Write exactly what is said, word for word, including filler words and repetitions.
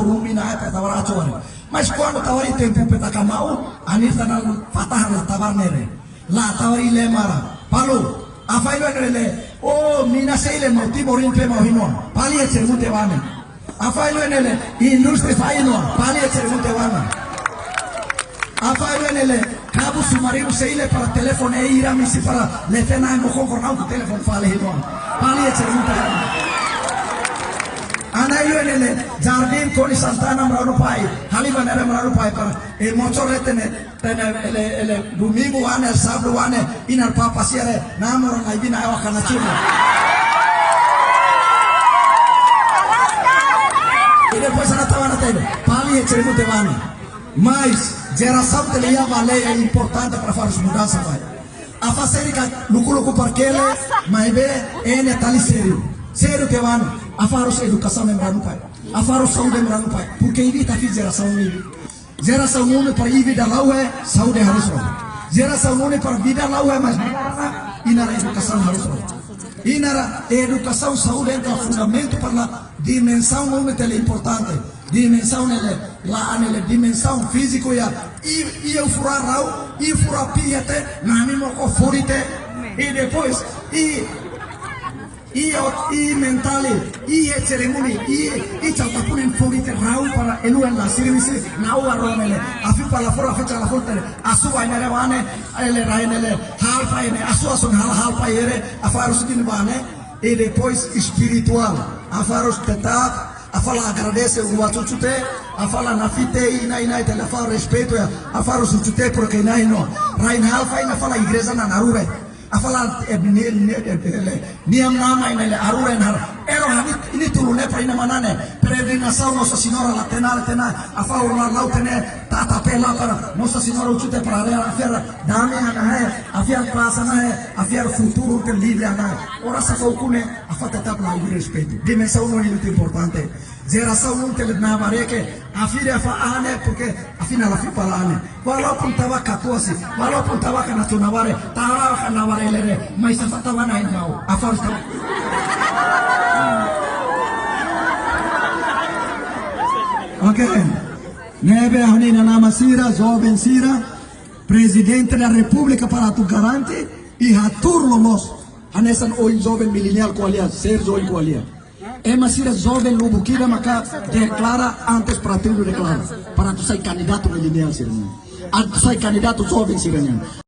Rumi na ata tawar acuan. Mas kuandu tawar iha tempu P T K mau, anir tanal fatah la tawar nere. La tawar ile mara. Palu. Afai lo nele. Oh, mina sei le mau Timor impe mau hinoa. Pali e cermute wane. Afai lo nele. Indústria fai hinoa. Pali e cermute wane. Afai lo nele. Kabu sumarinu sei le para telefone e ira misi para lefena mo kon kornau ku telefone fale hinoa. Pali e cermute wane. Anai lo nele. Jardín Koni Santana mranu pai. Halima nere mranu pai para. E mochor le tene. Tene ele, ele domingu wane, sábadu wane, inar papa siare, namoro na ibina ewa kana chuma. E depois ana tawana tebe, pali e cermute wane. Mas, jerasaun tele iha bale é importante para farus mudansa bai. Afa seri ka luku-luku parkele, maibé, ene tali sériu. Sériu ke wane, afa harus edukasaun mranu pai. Afa harus saúde mranu pai. Porque ibi ta fi jerasaun ibi. Jerasaun nune'e para ibi dala rua, saúde harus rua. Jerasaun nune'e para vida dala rua, mas inar edukasaun harus rua. Inar edukasaun saúde entaun fundamentu para dimensaun nune'e tele importante. Dimensaun nele, la nele, dimensaun fíziku iha, i, i fura rau, i fura pia te, nami moko furi te. E depois, i I ot, i mentali, i e cerimoni, i, i cau tapunen fori te rau para elu en la sirvisi, na ua romele. Afi para la fora, afi cala fora tele. Asu ai nere wane, ele rai nele, halpa ene, asu asu hal, halpa ere, afa harus din wane, e depois espirituál, afa harus tetap, afa la agradese o atutute, afa la nafite, ina, ina, tele, afa respeitu ya, afa harus utute, porque ina, ino, rai na halpa, ina, afa la igreja na narure. Afa la, eh, ni, ni, eh, eh, le, nian nama ina le aruren har. Ero hani, ini tulu le pa ina manane. Peregrinasaun Nossa Senhora la tena, la tena. Afa urna lau tene. Tata pela para. Nossa Senhora utute para area afera. Dame ana he. Afiar pasa na he. Afiar futuru ke livre ana he. Ora sa kau kune. Afa tetap la ibu respeitu. Dimensaun nune'e importante. Jerasaun nune'e tele na bareke. Afi de afa ane. Porque afi na la fi pala ane. Walaupun tava katuasi, walaupun tava kana tuna bare, tava kana bare lere, mas afa tava na mau, afa harus tava. Ok. Ne'ebé ha'u-nia inan-aman sira, joven sira, Prezidente da Repúblika para atu garante, i hatuur loloos, hanesan ohin joven mileniál ko'alia, Sérgio ohin ko'alia. Ema sira joven lubuk ida maka deklara antes partidu deklara. Para atu sai kandidatu mileniál sira-nian. Atu sai kandidatu joven sira-nian.